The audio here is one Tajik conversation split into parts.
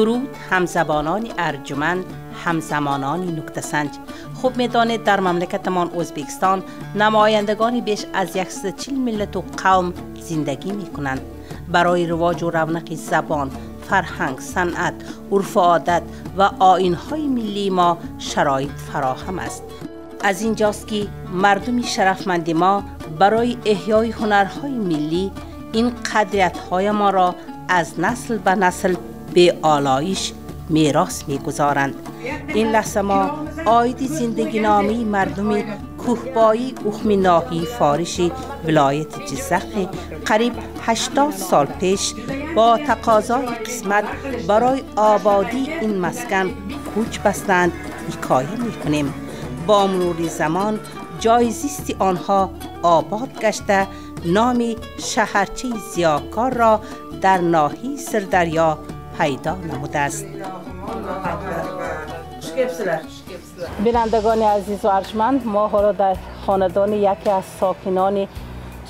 Дуруд ҳамзабонони арҷуманд, ҳамзамонони нуктасанҷ. Хуб медонед, дар мамлакатамон Ӯзбекистон намояндагони беш аз 140 миллату қавм зиндагӣ мекунанд. Барои ривоҷу равнақи забон, фарҳанг, санъат, урфу одат ва оинҳои миллии мо шароит фароҳам аст. Аз инҷост ки мардуми шарафманди мо барои эҳёи ҳунарҳои миллӣ ин қадриятҳои моро аз насл ба насл беолоиш мерос мегузоранд. Ин лаҳза мо оиди зиндагиномаи мардуми кӯҳбои ухми ноҳияи Фориши вилояти Ҷиззах қариб 80 сол пеш бо тақозои қисмат барои ободии ин маскан кӯч бастанд ҳикоя мекунем. Бо мурури замон ҷои зисти онҳо обод гашта, номи шаҳарчаи Зиёкорро дар ноҳияи Сирдарё пайдо намудааст. Бинандагони азизу арҷманд, мо ҳоло дар хонадони яке аз сокинони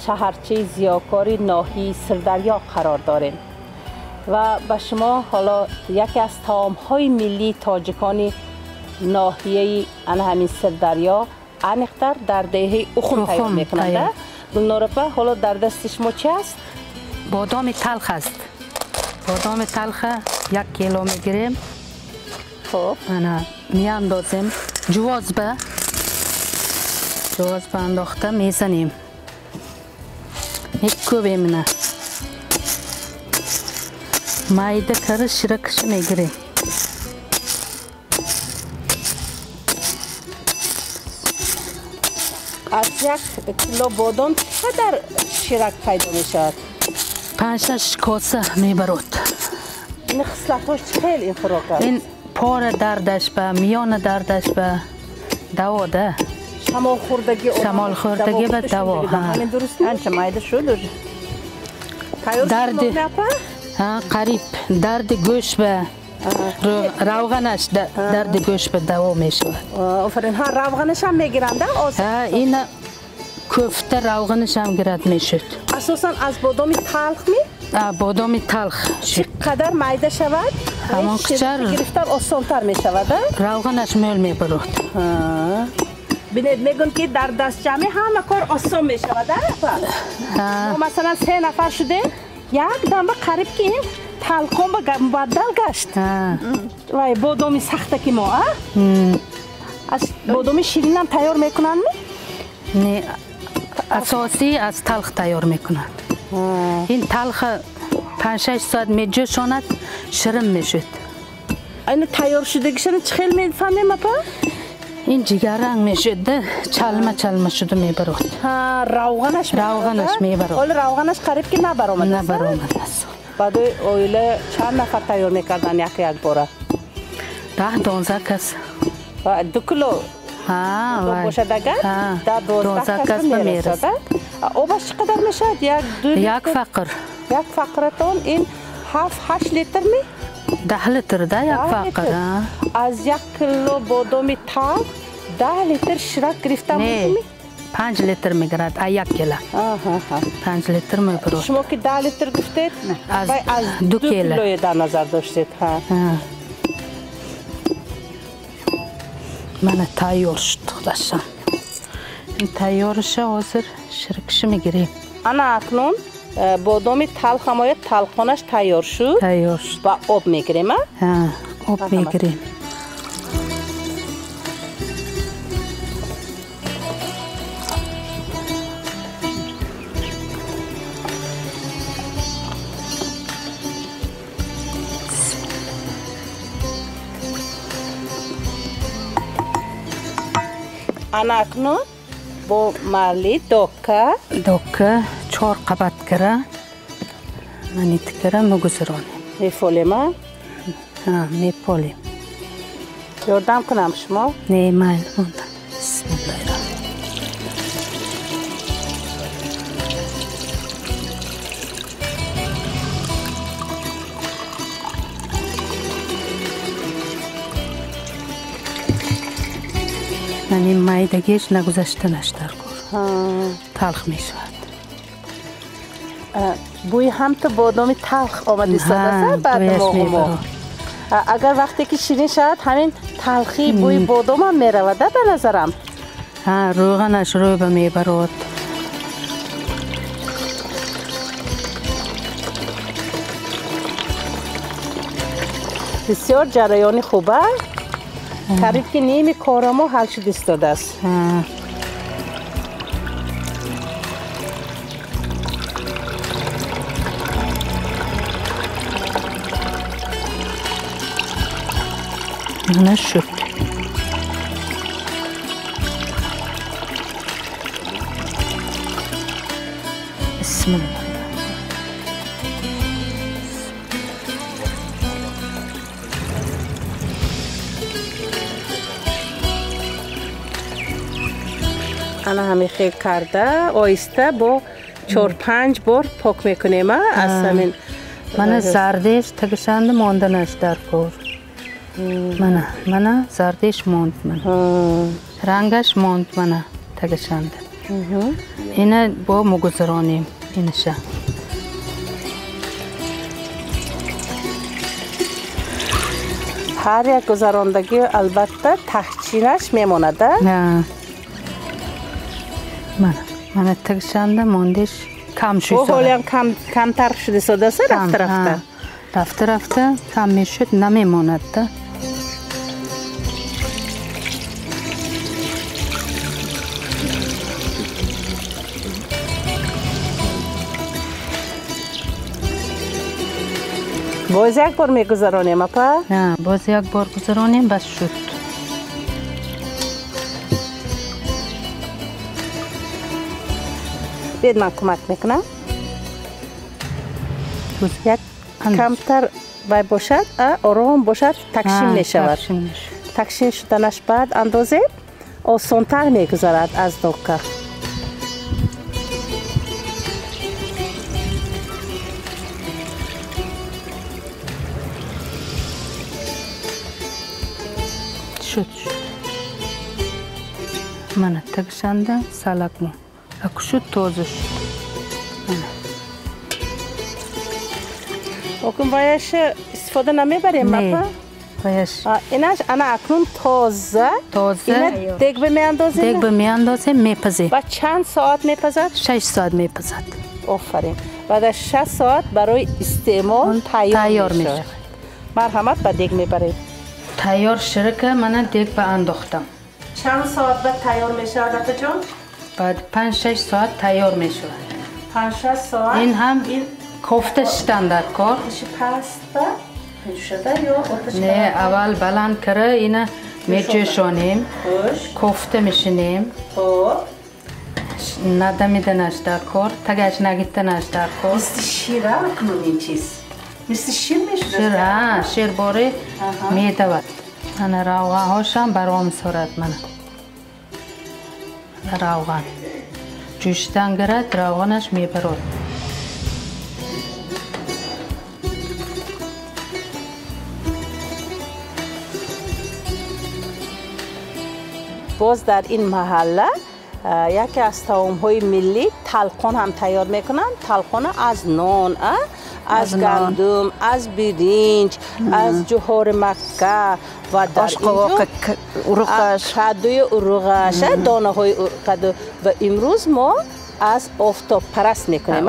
шаҳарчаи Зиёкори ноҳияи Сирдарё қарор дорем ва ба шумо ҳоло яке аз таомҳои миллии тоҷикони ноҳияи ана ҳамин Сирдарё, аниқтар дар деҳаи Ухум тайёр мекунанд. Гулнор апа, ҳоло дар дасти шумо чи аст? Бодоми талх аст. Бодоми талха 1 кило мегирем. Хуб, ана меандозем ҷувозба, ҷувозба андохта мезанем, мекӯбем, ина майда кара ширакаша мегирем. Аз 1 кило бодом чӣ қадар ширак пайдо мешавад? 5-6 коса мебарод. Ин хислатҳош чӣ хел ин хӯрок аст? Ин пора дардаш ба, миёна дардаш ба даво да. Шамолхӯрдагӣ, шамолхӯрдагӣ ба даво. Ҳамин дуруст? Анча майда шуд уже. Тайёр шуд апа? Ҳа, қариб. Дарди гӯш ба равғанаш, дарди гӯш ба даво мешавад. Офарин. Ҳа, равғанаш ҳам мегиранд, а? Ҳа, ина кӯфта равғанаш ҳам гирад мешуд. Асосан аз бодоми талх ми? Бодоми талх. Чӣ қадар майда шавад, ҳамон қичар гирифтан осонтар мешавад, а? Равғанаш мӯл мебарод. Бинед, мегӯянд ки дар дастҷамъӣ ҳама кор осон мешавад, а апа? Мо масалан 3 нафар шудем, як дамба қариб ки ин талқон ба мубаддал гашт. Вай бодоми сахтаки мо, а? Аз бодоми ширинам тайёр мекунанд ми? Не, асосӣ аз талх тайёр мекунанд. Ин талха 5-6 соат меҷӯшонад, ширин мешуд. Ин тайёр шудагишро чӣ хел мефаҳмем апа? Ин ҷигарранг мешуд, чалма чалма шуда мебарод. Ҳа, равғанаш равғанаш мебарод. Ҳоло равғанаш қариб ки набаромадааст. Набаромадааст. Баъди оила чанд нафар тайёр мекарданд як як бора? 10-12 кас. 2 кило бошад агар 10-12 кас мерасад. Обаш чӣ қадар мешавад? 1-2 як фақр. Як фақратон ин 7-8 литр ми? 10 литр да, як фақр. Аз 1 кило бодоми талх 10 литр ширак гирифта мешавад? 5 литр мегирад, а 1 кило. 5 литр мебарод. Шумо ки 10 литр гуфтед, аз 2 килое дар назар доштед. Мана тайёр шуд худашам. Ин тайёрша ҳозир ширакша мегирем. Ана акнун бодоми талх ҳамоя талхонаш тайёр шуд. Тайёр шуд. Ва об мегирем, а? Ҳа, об мегирем. Ана акнун бо марли дока дока 4 қабат кара манит кара мегузаронем. Мефолем, а? Ҳа, меполем. Ёрдам кунам шумо? Не, майл монда. Бисмиллаҳир. Ман майдагиш нагузаштанаш дар кор. Талх мешавад. Бӯи ҳам ту бодоми талх омад истодааст, баъд моғумо. Агар вақте ки ширин шавад, ҳамин талхии бӯи бодом ҳам меравад, ба назарам. Ҳа, рӯғанаш рӯба мебарод. Бисёр ҷараёни хуба. Қариб ки ними корамо ҳал шуд истодааст. Мана шуд. Бисмилла. Ана ҳамин хел карда оҳиста бо 4-5 бор пок мекунем аз ҳамин. Мана зардеш тагишанда монданаш дар кор. Мана, мана зардеш монд мана. Рангаш монд мана тагишанда. Ина бо мугузаронем инаша. Ҳар як гузарондагӣ албатта таҳчинаш мемонад, а? Мана, мана тагишанда мондеш кам шуд. О, ҳолиам камтар шуда содаса рафта рафта. Рафта рафта кам мешуд, намемонад да. Боз як бор мегузаронем, апа? На, боз як бор гузаронем, бас шуд. Бед ман кӯмак мекунам. Як камтар вай бошад, ором бошад, такшин мешавад. Такшин шуданаш баъд андозем, осонтар мегузарад аз дока. Шуд. Мана тагишанда салакмо. Аку шуд, тоза шуд. Мана. Окун ваяш истифода намебарем, апа? Ваяш. Инаш ана акнун тоза. Тоза. Ина дег ба меандозем? Дег ба меандозем, мепазем. Ва чанд соат мепазад? 6 соат мепазад. Офарин. Баъд аз 6 соат барои истеъмол тайёр мешавад. Марҳамат, ба дег мебарем. Тайёр ширака мана дег ба андохтам. Чанд соат баъд тайёр мешавад, апаҷон? Баъд 5-6 соат тайёр мешавад. 5-6 соат? Ин ҳам кофта шидан дар кор. Оташи паст ба меҷӯшада ё оташи Не, аввал баланд кара ина меҷӯшонем, кофта мешинем. Хоб. Надамиданаш дар кор, тагаш нагитанаш дар кор. Мисли шира акнун ин чиз? Мисли шир мешудааст? Шир, ҳа, ширборӣ медавад. Ана равғанҳошам баром сурат мана. Равған. Ҷӯшидан гирад, равғанаш мебарод. Боз дар ин маҳалла яке аз таомҳои миллӣ талқон ҳам тайёр мекунанд. Талқона аз нон, аз гандум, аз биринҷ, аз ҷуҳори макка ва дар уруғаш, кадуи уруғаш, донаҳои каду. Ва имрӯз мо аз офтобпараст мекунем.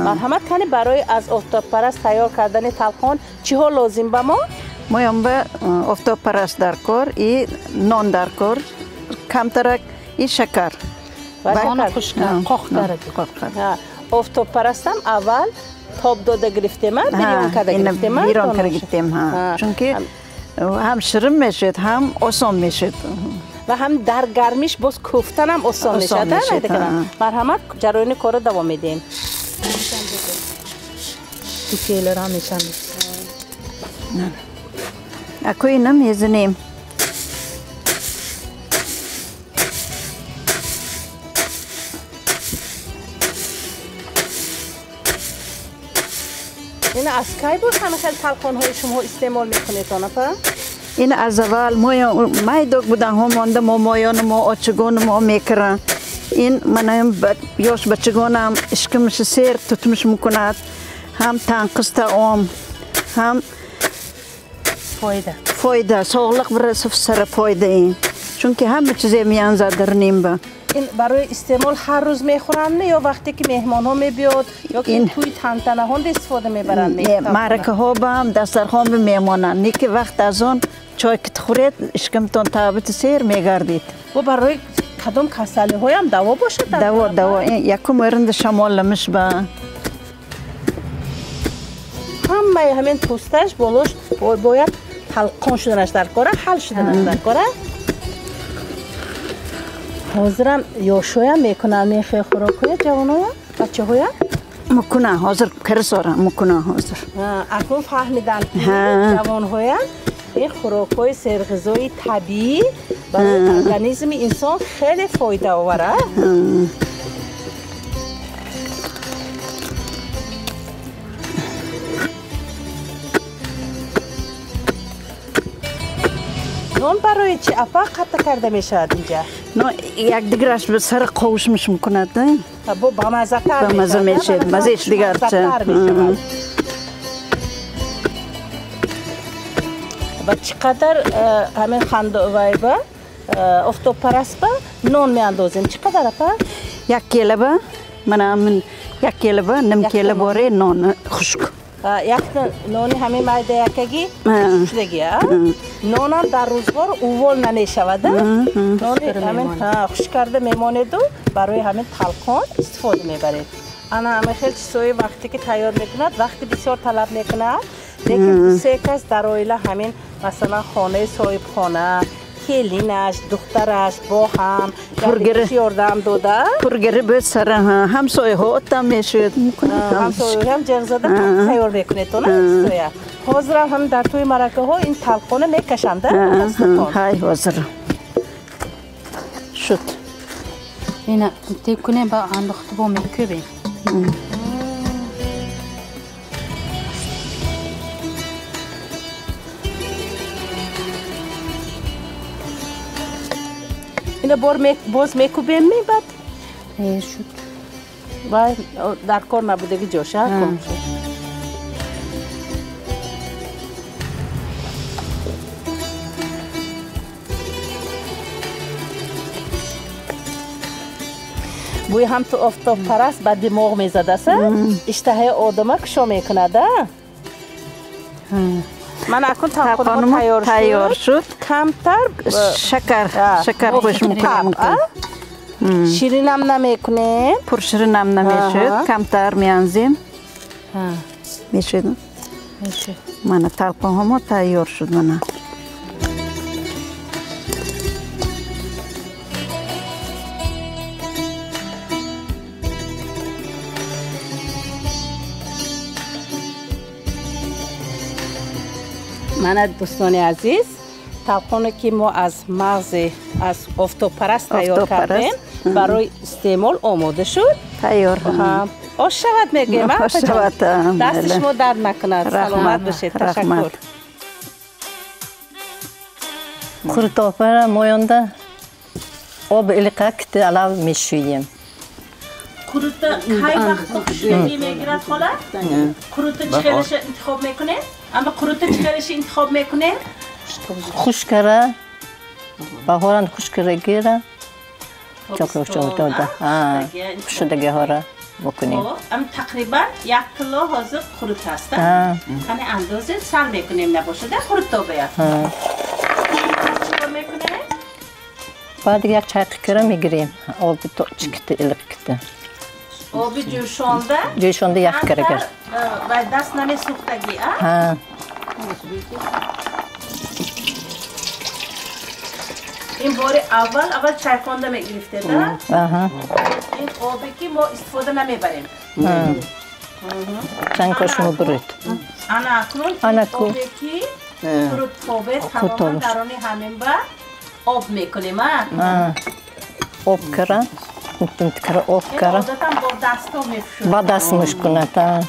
Марҳамат, кани барои аз офтобпараст тайёр кардани талқон чиҳо лозим ба мо? Моям ба офтобпараст дар кор и нон дар кор, камтарак и шакар. Офтобпарастам аввал тоб дода гирифтем, бирён карда гирифтем. Бирён карда гирифтем, чунки ҳам ширин мешуд, ҳам осон мешуд. Ва ҳам дар гармиш боз кӯфтанам осон мешавад. Марҳамат, ҷараёни корро давом медиҳем. Ако ина мезанем. Ина аз кай буд ҳама хел талқонҳои шумо истеъмол мекунед, апа? Ин аз аввал майдок будан, ҳо монда мо моёну мо очагону мо мекаранд. Ин манаем ёш бачагонам ишкимиши сер тутмиш мекунад, ҳам танқис таом, ҳам Foyda. Foyda, sog'liq bir sara foyda ин. Чунки ҳама чизе меанзад дар нимба. Ин барои истеъмол ҳар рӯз мехӯранд ё вақте ки меҳмонҳо мебиёд ё ки тӯи тантанаҳо истифода мебаранд? Маъракаҳо ба ҳам дастархон мемонанд. Не ки вақт аз он чой ки хӯред, шикамтон табити сер мегардид. Бо барои кадом касалиҳоям даво бошад? Даво, даво. Якум эринда шамолламиш ба. Ҳамаи ҳамин пӯсташ болош бояд талқон шуданаш дар кора, ҳал шуданаш дар кора. Ҳозирам ёшоям мекунанд мехоҳ хӯрокҳоя ҷавоноя, бачаҳоя? Мекунанд, ҳозир кирсора мекунанд ҳозир. Акнун фаҳмиданд ки ҷавонҳоя ин хӯрокҳои серғизои табиӣ барои организми инсон хеле фоидаовар. Нон барои чӣ апа қатта карда мешавад инҷа? Якдигараш ба сар қовушмиш мекунад. Бо бамаззатар бамазза мешавад, маззааш дигарча. Ва чӣ қадар ҳамин хандовайба офтобпарастба нон меандозем? Чӣ қадар апа? Як келаба, мана ҳамин як келаба, ним кела боре нон хушк. Як нони ҳамин майда якаги шудаги, нонам дар рӯзгор увол намешавад. Нони ҳамин хушк карда мемонеду барои ҳамин талқон истифода мебаред. Ана ҳамин хел чизҳои вақте ки тайёр мекунад, вақти бисёр талаб мекунад, лекин се кас дар оила ҳамин масалан хонаи соҳибхона, келинаш, духтараш бо ҳам ёрдам дода. Пургири буд сара ҳамсояҳо отам мешуд. Ҳамсояҳам ҷеғ зада тайёр мекунед то на чизоя. Ҳозирам ҳам дар тӯи маъракаҳо ин талқона мекашанд. Ҳай ҳозир шуд. Ина теп кунем ба андохта бо мекӯбем. Ина бор боз мекӯбем баъд? Шуд. Вай дар кор набудаги ҷоша ком шуд. Бӯи ҳам ту офтобпараст ба димоғ мезадаса, иштаҳаи одама кушо мекунад. Ман акун талқонҳо тайёр шуд. Камтар шакар қӯш мекунем. Ширинам намекунем. Пурширинам намешуд. Камтар меанзем. Мешуд? Мешуд. Мана талқонҳомо тайёр шуд мана. Мана дӯстони азиз, талқоне ки мо аз мағзи аз офтобпараст тайёр кардем, барои истеъмол омода шуд. Тайёр. Ош шавад мегӯем. Ош шавад. Дасти шумо дард накунад. Саломат бошед. Ташаккур. Қурутопара моёнда об илиқа кити алав мешӯем. Қурута кай вақт хушкӣ мегирад хола? Қурута чӣ хелаша интихоб мекунед? Аммо қурута чӣ хелаша интихоб мекунед? Хушкара, баҳоран хушкара гира, чоқроқчоқода. Хушдагиҳора бикунем. Ам тақрибан 1 кило ҳозир қурут аст. Қани андоза сар мекунем набошад, қурутто бояд. Чикор мекунем? Баъд як чайқи кира мегирем. Оби чикити илиқ кити. Оби ҷӯшонда? Ҷӯшонда як кира гир. Ва даст намесӯхтагӣ, а? Ин бори аввал чайхонда мегирифтед, а? Ин обе ки мо истифода намебарем. Чанд кошмо бурид. Ана акнун обе ки қуруттобе тамоман дарони ҳамин ба об мекунем, а? Об кара, кара об кара. Одатан бо дастҳо мефушурд. Ба даст мешкунад, а.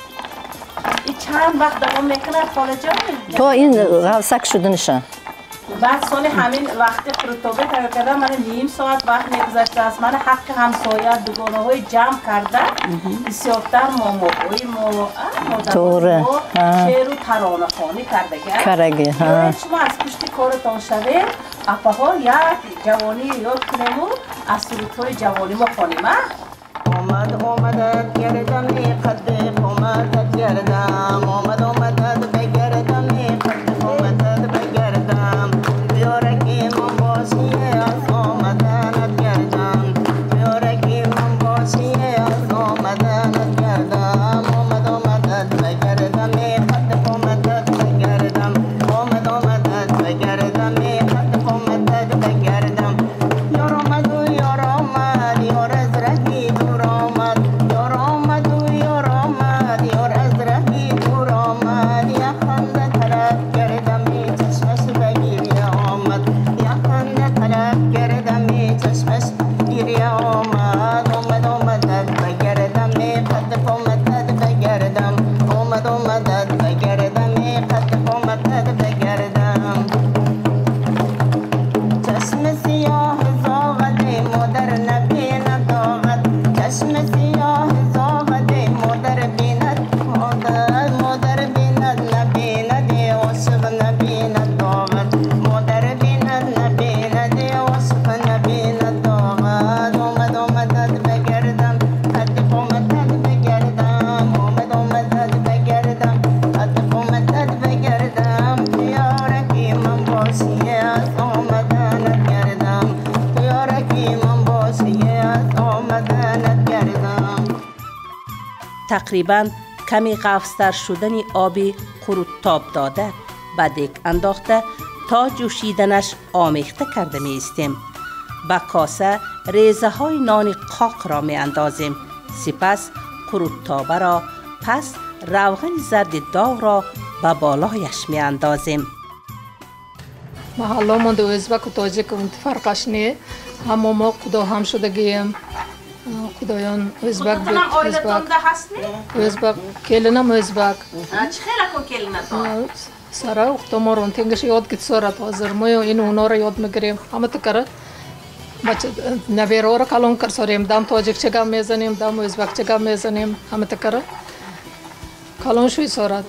Ин чанд вақт давом мекунад, холаҷон? То ин ғалсак шуданиша. بعد سال همین وقتی قروتابه تیار کردم من نیم ساعت وقت میگذشت از من حق همسایه دوگانه های جمع کرده بسیارتر ماماهای ما مادرهای ما شعر و ترانه خوانی کرده. شما از پشت کارتان شوید اپاها یک جوانی یاد کنیم و از سرودهای جوانی ما خوانیم. آمد آمدت گردم قد آمدت گردم آمد آمدت بگردم قد آمدت بگردم بیارکی من باشی از آمدنت گردم بیارکی من باشی از آمدنت گردم آمد آمدت بگردم قد آمدت بگردم آمد آمدت بگردم قد آمدت بگردم یار آمد و یار آمد یار از رهی دور آمد یار آمد و یار آمد یار از رهی دور آمد یک خنده طلب کردم چشمش به گریه آمد یک خنده طلب کردم چشمش گریه آمد آمد آمدت بگردم قد آمدت بگردم آمد آمدت بگردم قد آمدت بگردم چشم سیاه زاغد مادر نبیند داغد چشم سیاه زاغد مادر بیند مادر مادر بیند نبیند عاشق نبیند داغد مادر بیند نبیند عاشق نبیند داغد آمد آمدت بگردم قد آمدت بگردم آمد آمدت بگردم قد آمدت بگردم یارکی من باشی از آمدنت گردم یارکی من باشی از آمدنت گردم. تقریبا کمی قفزتر شدن آب قروتاب داده به دیگ انداخته تا جوشیدنش آمیخته کرده می ایستیم. به کاسه ریزه های نان قاق را می اندازیم. سپس قروتابه را پس روغن زرد داغ را به بالایش می اندازیم. محله ازبک و تاجیک فرقش نه، همه ما خدا هم شدگیم. خدایان ازبک بود، ازبک ازبک کلینم ازبک. چه خیلی کن کلینتون؟ سارا وقت ما رون تنگش یاد گرفت سارا حاضر ما این اونا را یاد میگیریم. همه تو کرد بچه نویرو را کلون کر ساریم دم تاجیک چگام میزنیم دم ازبک چگام میزنیم همه تو کرد کلون شوی سارا.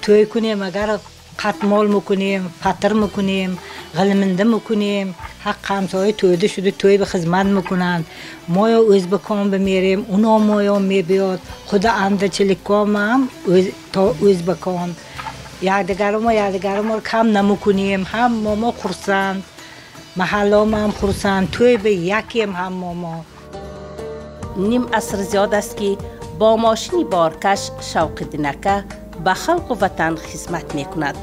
توی کنیم اگر قتمال میکنیم، پتر میکنیم، غلمنده میکنیم، حق همسایه تویده شده توی به خدمت میکنند. ما یا ازبکان بمیریم، اونا ما یا میبیاد. خدا انده چلیکام هم تا ازبکان. یادگار ما کم نمیکنیم، هم ما خرسند، محله ما هم خرسند، توی به یکیم هم ما. نیم عصر زیاد است که با ماشین بارکش شوق دینکه به خلق و وطن خدمت میکند.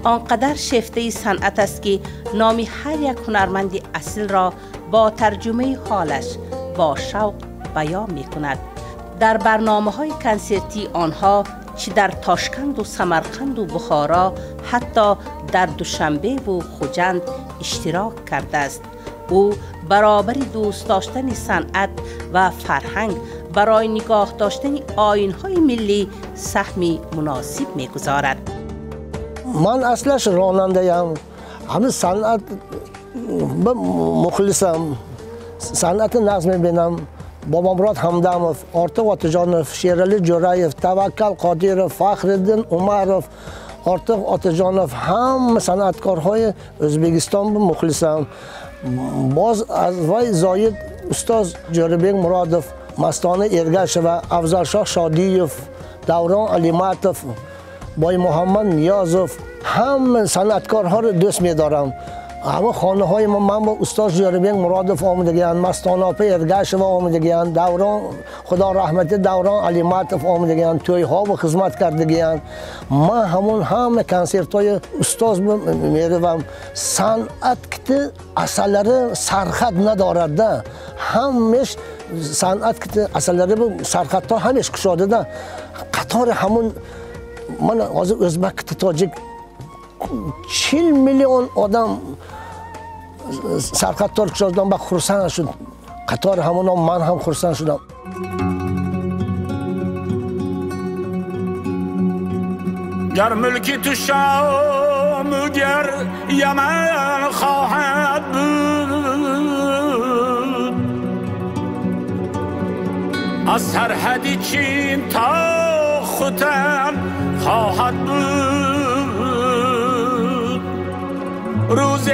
آنقدر شیفته صنعت است که نام هر یک هنرمند اصیل را با ترجمه حالش با شوق بیان میکند. در برنامه های کنسرتی آنها چه در تاشکند و سمرقند و بخارا، حتی در دوشنبه و خوجند اشتراک کرده است. او برابر دوست داشتن صنعت و فرهنگ برای نگاه داشتن آیین‌های ملی سهمی مناسب می‌گذارد. من اصلش راننده‌ام، همه صنعت مخلصم، صنعت نظم می‌بینم. بابامراد همدمов، Ortiq Otajonov، Sherali Jo'rayev، Tavakkal Qodirov، Faxriddin Umarov، Ortiq Otajonov hamma san'atkorهای O'zbekiston muxlisam. Боз аз вай зоид устоз Ҷӯрабек Муродов, Мастона Эргашева, Афзалшоҳ Шодиев, Даврон Алиматов, Боймуҳаммад Ниёзов ҳама санъаткорҳоро дӯст медорам. Ҳама хонаҳои ман бо устоз Ҷӯрабек Муродов омадагиянд, Мастона опа Эргашева омадагиянд, Даврон худо раҳмати Даврон Алиматов омадагиянд, тӯйҳо хизмат кардагиянд. Ман ҳамон ҳама консертҳои устоз меравам. Санъат кити асаллари сарҳад надорад-да. Ҳамеш санъат кити асаллари сарҳадҳо ҳамеш кушодада. Қатори ҳамон мана ҳозир o'zbak kiti tojik 40 million odam sarhadдор кушодан ба хурсанд шуд. Қатори ҳамонон ман ҳам хурсанд шудам. Гар мулки ту шавам شام گر یمن خواهد بود، از سرحد چین تا ختن خواهد بود. روزی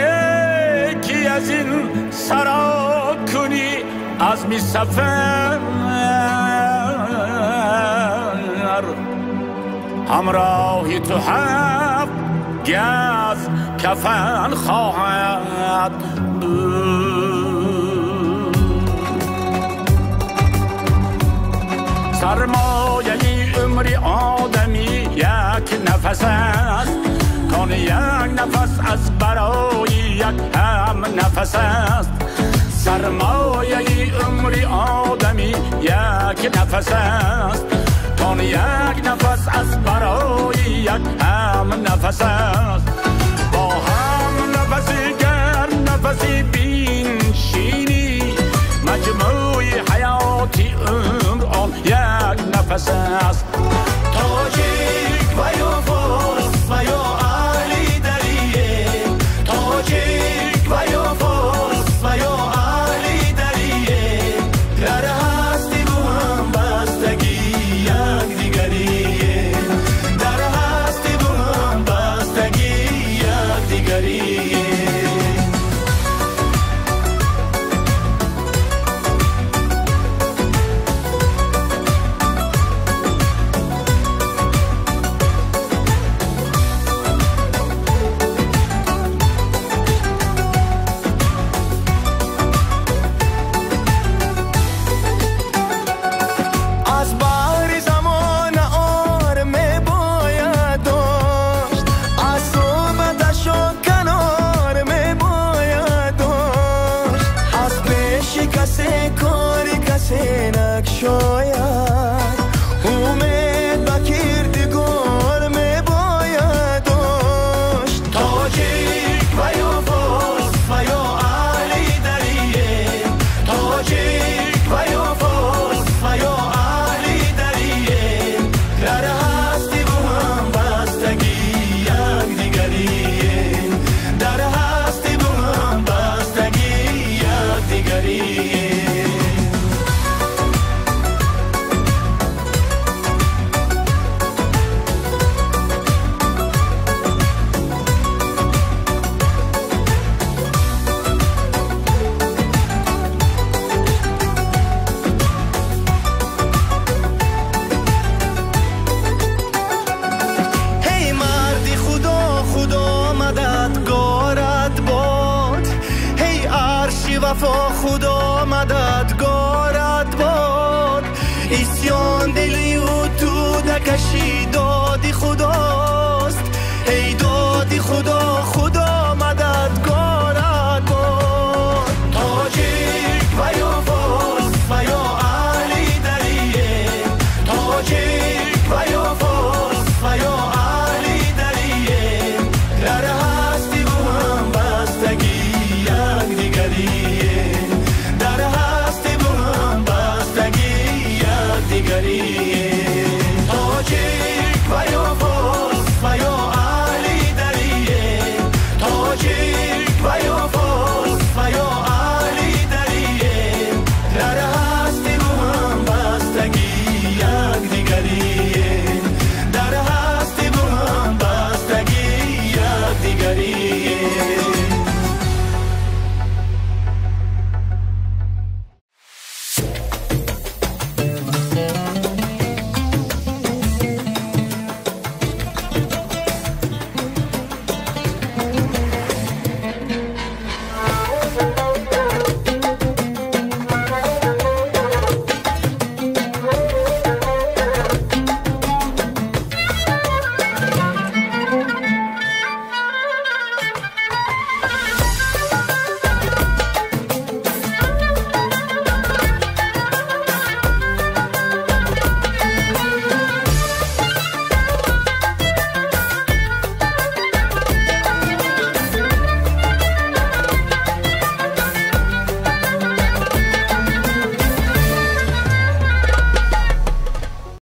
که از این سرا کنی عزم سفر، همراهی تو هفت گز کفن خواهد بود. سرمایه عمر آدمی یک نفس است، کان یک نفس از برای یک هم نفس است. سرمایه عمر آدمی یک نفس است، کان یک نفس از برای یک هم نفس است. با هم نفسی گر نفسی بینشینی، مجموع حیاتی عمر آن یک نفس است. تاجیک و یا فارس و یا اهل دریه، تاجیک و یا فارس و یا اهل دریه، در هستی و هم بستگی یک دیگریه، در هستی و هم بستگی یک دیگریه.